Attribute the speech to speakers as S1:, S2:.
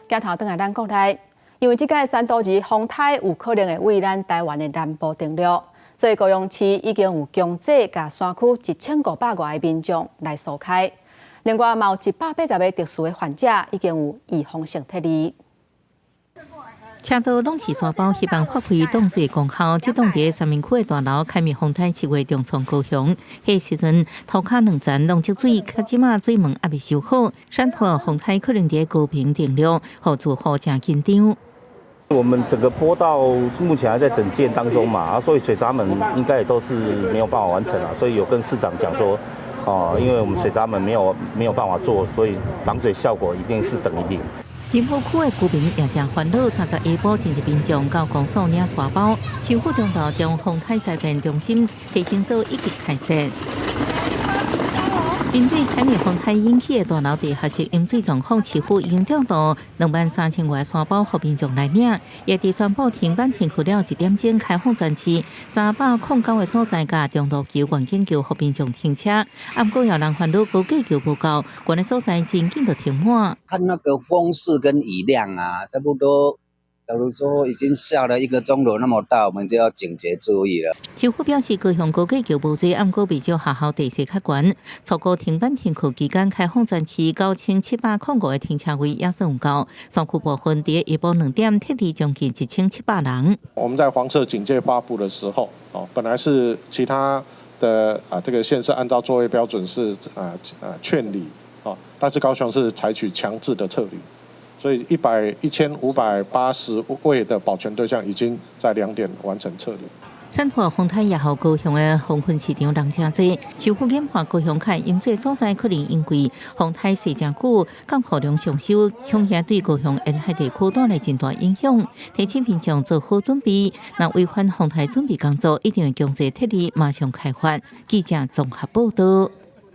S1: 鏡頭轉來咱國內，因為這擺山度二風颱有可能會對咱台灣的南部登陸，所以高雄市已經有強制共山區1500外个民眾來疏開。另外，嘛有180個特殊的患者已經有預防性撤離。
S2: 車道攏是沙包，希望發揮擋水功效。這棟佇三民區的大樓開米風颱7月重創高雄，彼時陣塗跤2層攏積水，較這馬水門猶未修好。山圖風颱可能佇高屏登陸，予住戶誠緊張。
S3: 我們整個坡道目前還在整建當中嘛，啊，所以水閘門應該也都是沒有辦法完成啊，所以有跟市長講說，哦，因為我們水閘門沒有辦法做，所以擋水效果一定是等於零。
S2: 仁和區的居民也誠煩惱，三十下晡真濟民眾到公所領沙包，市府中晝將風颱災變中心提升做一級開設。面對海面風颱引起的大樓地下室淹水狀況，市府已經調度23,000外沙包予民眾來領，也佇宣布停班停課了1點鐘開放全市309個所在，佮中路橋、願景橋予民眾停車。啊，毋過有人煩惱高架橋無夠，懸的所在真緊就停滿。
S4: 看那個風勢跟雨量啊，差不多。假如說已經下了一個鐘頭那麼大，我們就要警覺注意了。
S2: 市府表示，高雄高架橋無濟，毋過袂少學校地勢較懸，錯過停班停課期間開放全市9705個停車位也算有夠。山區部分佇下晡2點撤離將近1700人。
S5: 我們在黃色警戒發布的時候，哦，本來是其他的啊，這個縣市按照作業標準是勸離，哦，但是高雄是採取強制的撤離。所以1580位的保全對象已經在2點完成撤離。
S2: 山圖風颱也予高雄的黃昏市場人誠濟，市府研判高雄較淹水所在可能因為風颱勢誠久，降雨量上修，恐驚對高雄沿海地區帶來真大影響。提醒民眾做好準備，若違反風颱準備工作，一定會強制撤離，馬上開罰。記者綜合報道。